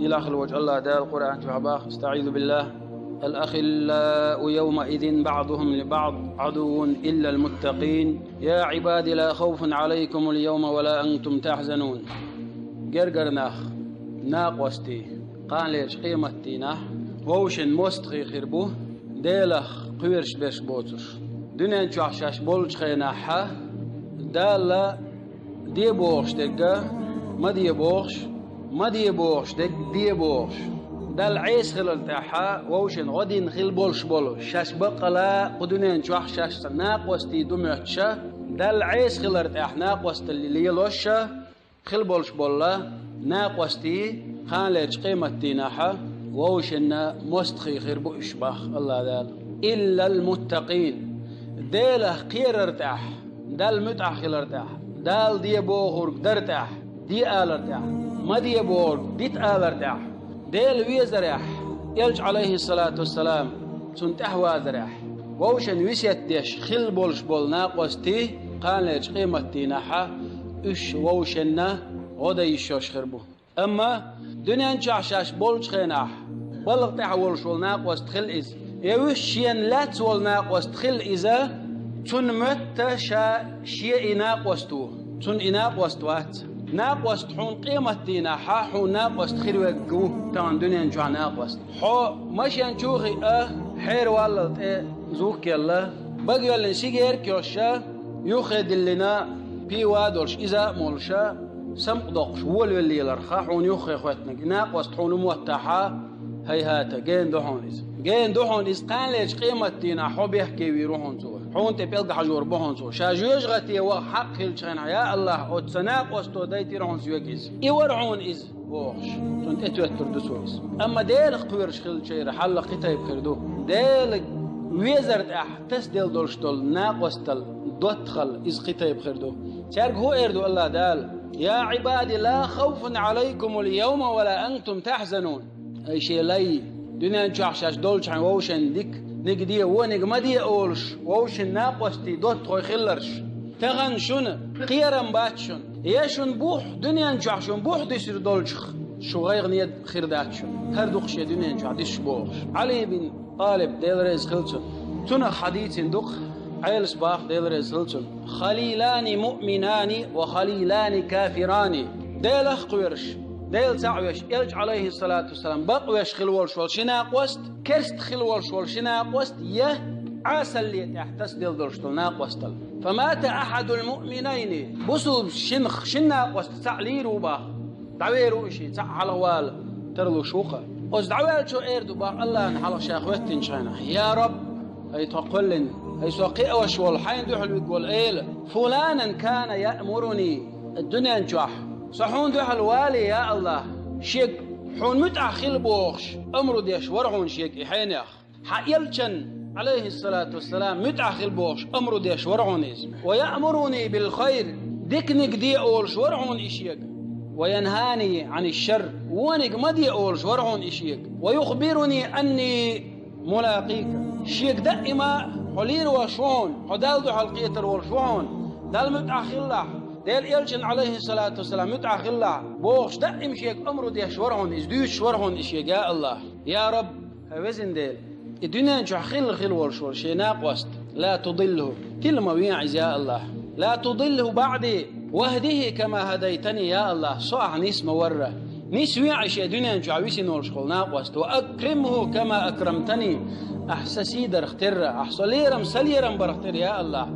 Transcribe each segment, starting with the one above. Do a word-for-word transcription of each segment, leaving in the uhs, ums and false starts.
Дилахь хила волчу АллахӀ Дала Къуръан чохь боху: أستعيذ بالله. الأخلاء يومئذ بعضهم لبعض عدو إلا المتقين. يا عباد لا خوف عليكم اليوم ولا أنتم تحزنون. Гергара нах, накъостий, кханалерчу къематдийнахь вовшийн мостагӀий хир бу, Делах кхоьруш берш боцуш. Дуьнен чохь шаьш болчу хенахь Дала де бохуш дерг ма де бохуш, ма де бохуш дерг де бохуш. Далла Ӏеса хилар тӀехь вовшийн гӀо дина хила болуш болу, шаьш баккъала кху дуьнен чохь шаьш накъостий ду моьттуш, Далла Ӏеса хилар тӀехь накъосталла лелош хила болуш болу накъостий кханалерчу къематдийнахь вовшийн мостагӀий хир бу уьш, боху АллахӀ Дала. إلا المتقين. Делах кхерар тӀехь, Далла муьтӀахь хилар тӀехь, Дала де бохург дар тӀехь, де алар тӀехь, ма де бохург дита алар тӀехь, Дела везарехь, Элча, Ӏалайхиссалату вассалам, цунна тӀаьхьавазарехь, вовшийн весет деш хила болуш болу накъостий кханалерчу къематдийнахь уьш вовшийн гӀо дан йиш йолуш хир бу. Амма дуьнен чохь шаьш болчу хенахь балха тӀехь волуш волу накъост хила иза, я вуьш шена лаьцна волу накъост хила иза, цунна моьтту ша шен и накъост ву. Цунна и накъост вац. Накъост хьуна къематдийнахь хьуна накъост хир верг ву, тахана дуьнен чохь накъост. Хьо машен чу а хиъна, хьеран валлал тӀе зувккъелла, бага йоьллина сигерка йош, юххе диллина пиво долуш, иза а молуш, самукъадоккхуш волавелла леларх хьуна юххе хӀоьттинарг, и накъост хьуна моттахь, хӀайхӀата, гена ду хьуна иза. Гена ду хьуна иза, кханалерчу къематдийнахь хьо бехке вийр ву хьуна цо. Хьуна тӀе пӀелг хьажор бу хьуна цо. Ша жоьжахате ваха хьакъ хилча хенахь, я АллахӀ, оцу сан накъосто дайтира хьуна соьга иза. И вара хьуна иза, бохуш, цунна тӀетоьттур ду цо иза. Амма Делах кхоьруш хиллачеран хьал кхин тайпа хир ду. Дела везар тӀехь тасаделла долуш долу накъосталла доттагӀалла иза кхин тайпа хир ду. Цаьрга хӀун эр ду АллахӀ Дала: يا عباد لا خوف عليكم اليوم ولا أنتم تحزنون. Ай шен лай, дуьнен чохь шаьш долчу хьайн вовшийн диканиг де, вониг ма де олуш, вовшийн накъостий доттагӀой хилларш. Тахана шуна кхерам бац шуна. Я шуна бух, дуьнен чохь шуна бух дисир долчух, шу гӀайгӀане хир дац шуна. ХӀара ду-кх шен дуьнен чохь дисуш бохуш. Ӏали бин ТӀалиб, Дела реза хила цунна, цунах хьадийцина ду-кх, Ӏелас боху, Дела реза хила цунна: خليلان مؤمنان وخليلان كافران. Делах кхоьруш, Дела цхьаъ веш, Элча, Ӏалайхиссалату вассалам, бакъвеш хила волуш волу ши накъост, керста хила волуш волу ши накъост, я Ӏесалле тӀехь тасаделла долуш долу накъосталла. فمات أحد المؤمنين. Бусулба шинах шина накъост цхьаъ лийр ву боху. ДӀавер ву и шиъ, цхьаъ хьалхавала тарлуш ву-кх. Оцу дӀаваьллачо эр ду боху АллахӀна хьалха ша хӀоьттинчу хенахь: يا رب, хӀай тхо кхоьллина, хӀай со кхиош волу, хьайна дуьхьал вуьгу волу эла, فلانا كان يأمرني. Дуьнен чохь со хьуна дуьхьал вале, я АллахӀ, шега хьуна муьтӀахь хила бохуш, амру деш вара хьуна шега и хьенех. Хьан Элчан, Ӏалайхиссалату вассалам, муьтӀахь хила бохуш, амру деш вара хьуна иза. ويأمرني بالخير, диканиг де олуш вара хьуна и шега. وينهاني عن الشر, вониг ма де олуш вара хьуна и шега. ويخبرني أني ملاقيك. Шега даима хьо лийр волуш ву хьуна, хьо Далла дуьхьал кхетар волуш ву хьуна. Далла муьтӀахь хилалахь, Делан Элчан, Ӏалайхиссалату вассалам, муьтӀахь хилалахь бохуш, даима шега амру деш вара хьуна иза, дуьйцуш вара хьуна и шега, я АллахӀ. Я Раб, хӀай везан Дела, и дуьнен чохь хилла хила волуш волу шен накъост, لا تضله, тила ма вехьа иза, я АллахӀ. لا تضله بعدي واهده كما هديتني, я АллахӀ, со ахь нис ма варра. Нис вехьа шен дуьнен чохь висина волуш волу накъост. وأكرمه كما أكرمتني, ахь сан сий дарх терра, ахь со лерам, сан лерам барх терра, я АллахӀ,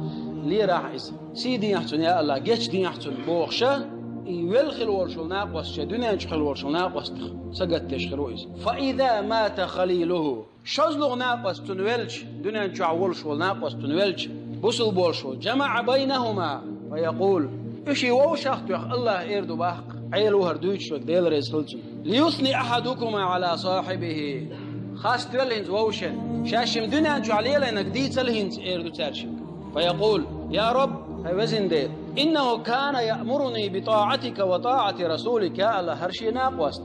лерахь иза. Сий дехьа цунна, я АллахӀ, гечдехьа цунна бохуша, и велла хила волуш волу накъост шен дуьнен чу хила волуш волу накъостах сагатдеш хир ву иза. فإذا مات خليله, шозлагӀа накъост цунна велча, дуьнен чохь волуш волу накъост цунна велча, бусул болуш волу, جمع بينهما فيقول, уьш и вовшах тоьхна АллахӀа эр ду боху-кх, Ӏела ву хӀара дуьйцуш верг, Дела реза хила цунна: ليثني أحدكما على صاحبه. Хаставелла хӀинца вовшийн, шаьш шимма дуьнен чохь лелийнарг дийцал хӀинца, эр ду цаьршимма. فيقول: يا رب, хӀай везан Дела, إنه كان يأمرني بطاعتك وطاعة رسولك, я АллахӀ, хӀара шен накъост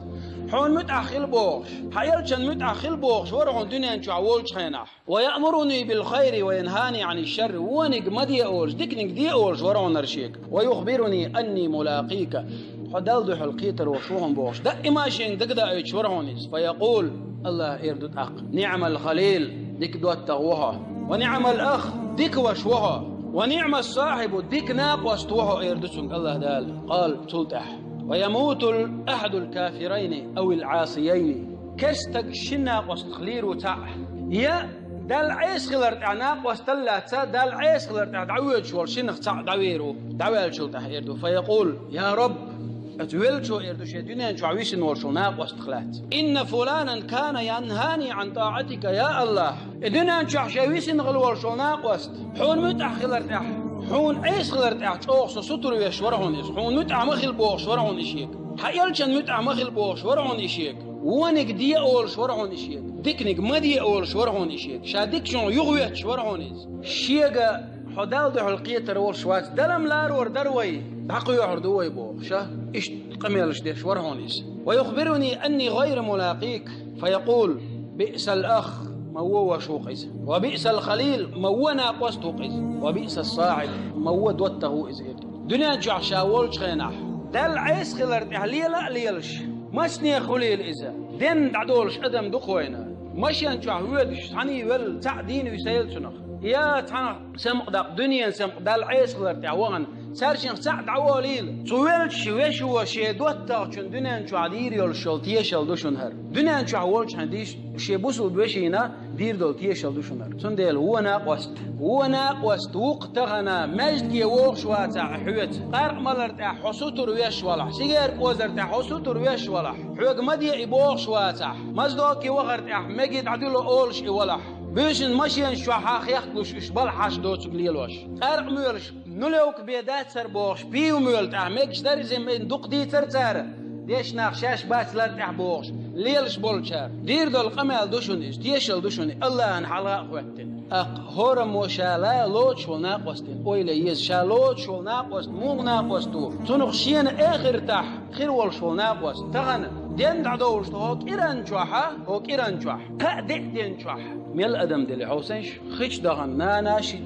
хьуна муьтӀахь хила бохуш, хьан Элчан муьтӀахь хила бохуш вара хьуна дуьнен чохь волчу хенахь. ويأمرني بالخير وينهاني عن الشر, вониг ма де олуш, диканиг де олуш вара хьуна хӀара шега. ويخبرني أني ملاقيك, Хьо Далла дуьхьал кхетар волуш ву хьуна бохуш, даима шена дагадоуьйтуш вара хьуна иза. Фаякъул, Аллаха эр ду тӀаккха: «НиӀмал халил, дика доттагӀа ву хьо. Ва ниӀмал ах, дика ваша ву хьо. Ва ниӀмас сахьибу, дика накъост ву хьо», эр ду цуьнга Аллаха Дала. Къала, цул тӀаьхьа: «Ва ямутул ахьадул кафирайни авил Ӏасияйни». Керстаг шина накъостах лийр ву цхьаъ. Я Далла Ӏеса хилар тӀехь накъостал лаьцна, Далла Ӏеса хилар тӀехь дӀавоьдуш волу шинах цхьаъ дӀавер ву, дӀаваьллачул тӀехь эр ду: «Фаякъул: я Рабб, оцу веллачо эр ду шен дуьнен чохь висина волуш волу накъостах лаьцна: „Инна фуланан кана янхани Ӏан тӀаӀатика, я Аллах“. И дуьнен чохь шен висина хилла волуш волу накъост, хьуна муьтӀахь хилар тӀехь, хьуна Ӏеса хилар тӀехь чӀогӀа со сутур веш вара хьуна иза, хьуна муьтӀахь ма хила бохуш вара хьуна и шега, хьан элчан муьтӀахь ма хила бохуш вара хьуна и шега. Вониг де олуш вара хьуна и шега. Диканиг ма де олуш вара хьуна и шега. Ша дикачух юхаветташ вара хьуна иза. Шега хьо Далла дуьхьал кхетар волуш вац, далам ларор дара вай, дӀакхоьхьур ду вай бохуш, а? Иштта къамелаш деш вара хьуна иза. Ва юхбируни анни гӀайру мулакъик, фаякъул: биъсал ах, ма вон ваша ву-кх иза. Ва биъсал халил, ма вон накъост ву-кх иза. Ва биъсас сахьиб, ма вон доттагӀа ву иза, эр ду. Дуьнен чохь ша волчу хенахь, Далла Ӏеса хилар тӀехь лела а лелаш, масане хуьлийла иза, денна дӀадолуш адам ду-кх вайна. Машен чохь воьдуш, цхьаьний велла, цхьаъ дийна висийла цунах. Я цхьанах самукъадаккха, дуьненан самукъа Далла Ӏеса хилар тӀехь вахана, цаьршинах цхьаъ дӀаволийла. Цу веллачу вешо шен доттагӀчун дуьнен чохь дийр йолуш йолу тешал ду шуна хӀара. Дуьнен чохь волчу хьайн дийш шен бусулба вешина дийр долу тешал ду шуна хӀара. Цундела вон накъост, вон накъост ву-кх тахана, маьждиге вогӀуш вацахь хьоьца, къаркъа малар тӀехь хьо сутур веш валахь, сигерка озар тӀехь хьо сутур веш валахь, хьоьга ма де и бохуш вацахь, маза доке вахар тӀехь меге дӀадуьллу олуш и валахь, буьйсанна машенаш чохь хьан хехкалуш уьш бала хьаш доцург лелош, къаркъа моьлуш, нулевка бен дац хӀара бохуш, пиво моьлу тӀехь мегаш дара иза, дукха дийцара цара, дешнах шаьш бац лар тӀехь бохуш, лелаш болчара. Дийр долу къамел ду шуна иза, тешал ду шуна, Аллахьан хьалха а хӀоьттина. ТӀаккха хӀораммо ша ла лоцуш волу накъостина ойла еза, ша лоцуш волу накъост муха накъост ву? Цунах шена эхартахь хир волуш волу накъост тахана, денна дӀадовлуш ду хӀокху кӀиран чохь, хӀокху кӀиран чохь, кхаа-деа ден чохь. Мел адам дели хьовсийша, хи чу дахана нана, ши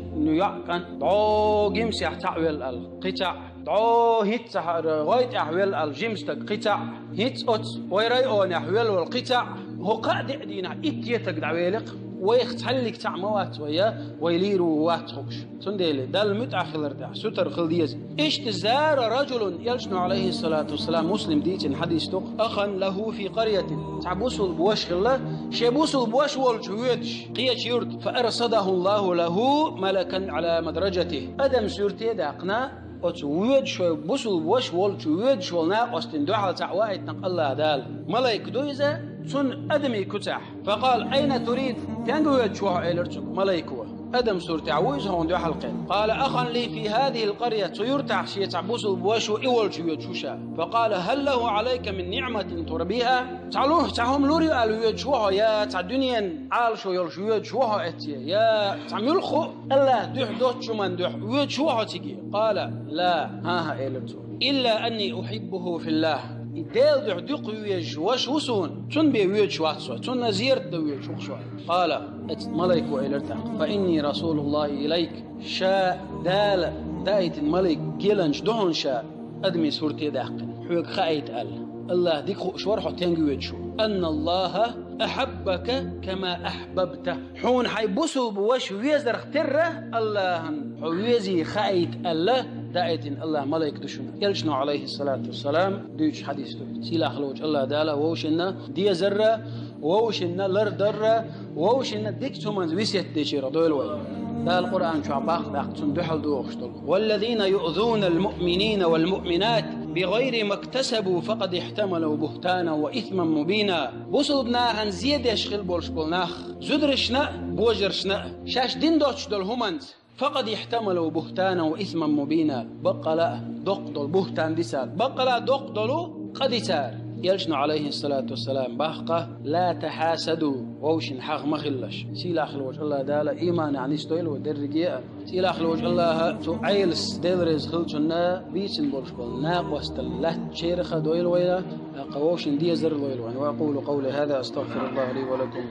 йоӀ, кӀант, дӀо гимсехь цхьаъ велла аьлла, кхин цхьаъ, дӀо хӀинцца гӀой тӀехь велла аьлла жима стаг, кхин цхьаъ, хӀинцца оцу вай районехь велла волу кхин цхьаъ, хӀокху кхаа-деа дийнахь итт-етаг дӀавелира-кх, вайх цхьаллиг цхьаъ ма вац вай, я вай лийр ву вац хӀокхуш. Цундела Далла муьтӀахь хилар тӀехь сутара хила деза. Иштта зара раджулун, элчано, Ӏалайхиссалату вассалам, Муслим дийцина хьадис ду-кх, ахан лаху фи къаръятин, цхьа бусулба ваша хилла, шен бусулба ваша волчу воьдуш кхечу юрта, фа арсадаху Аллаху лаху малакан Ӏала мадраджатихи, адам суьрте а даьккхина, оцу воьдуш, вай бусулба ваша волчу воьдуш волу накъостина дуьхьал цхьаъ ваийтина-кх Аллаха Дала. Малайка ду иза, цунна адамийн куьцехь. Факъала: «Айна турид?» Стенга воьдуш ву хьо? — элира цуьнга малайко. Адам суртехь ву иза хьуна дуьхьал кхин. Къала: «Ахан ли фи хазихил къаръя», цу юртахь шен цхьа бусулба ваша ву, и волчу воьдуш ву ша. Факъала: «Хал лаху Ӏалайка мин ниӀматин турбиха?» Цхьа лур, цхьа хӀума лур ю аьлла воьдуш ву хьо, я цхьа дуьненан Ӏалашо йолуш воьдуш ву хьо эцце, я цхьа муьлхха а Аллаха дуьхьа доцучу хӀуманна дуьхьа воьдуш ву хьо цига? Къала: «Ла», хӀан-хӀа, элира цо. «Илла анни ухиббуху филлах». И Делан дуьхьа дукха везаш ваша ву суна, цунна бен воьдуш вац со, цунна зерат дан воьдуш ву со. Къала, эцу малайко элира тӀаккха: «Фа инни расулуллахи илайк». Ша Дала даийтина малайк геланча ду хьуна ша, адамийн сурте а даьккхина, хьоьга хаийта аьлла. Аллаха дика хууш вара хьо стенга воьдуш ву. «Анналлаха ахьаббака кама ахьбабта». Хьуна хьайн бусулба ваша везарх терра Аллахьан хьо везий хаийта аьлла, даийтина Аллаха малайк ду шуна. Элчано, Ӏалайхиссалату вассалам, дуьйцуш хьадис ду. Сийлахь волчу Аллаха Дала вовшинна дезарра, вовшинна лардарра, вовшинна дикачу хӀуманца весет дечарах дойла вай. Дала Къуръан чохь баккха тӀаккха цунна дуьхьал дохуш долу: «Валлазина юъзунал муъминина вал муъминат бигъайри мактасабу факъад ихтамалу бухтанан ва исман мубина». Бусулба нахана зе деш хила болуш болу нах, зударшна а, божаршна а, шаьш дина доцуш долу хӀуманца, «факъад ихтамалу бухтанан ва исман мубина», баккъала а доккха долу бухтан дисар, баккъала а доккха долу къа дисар. Элчано, Ӏалайхиссалату вассалам, баккха: «Ла тахьасаду», вовшийн хьагӀ ма хилалаш. Сийлахь волчу Аллаха Дала иманехь нисдойла вай дерриге а. Сийлахь волчу Аллаха цу Ӏелас, Дела реза хилчунна, бийцина болуш болу накъостал латтачарах а дойла вайна, тӀаккха вовшийн дезар а лойла вайна. Ва акъулу къавли хаза, астагъфируллаха ли ва лакум.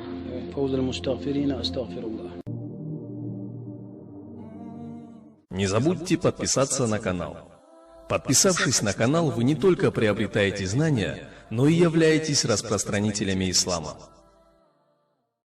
Фавзал мустагъфирина, астагъфируллах. Не забудьте подписаться на канал, Подписавшись на канал, вы не только приобретаете знания, но и являетесь распространителями ислама.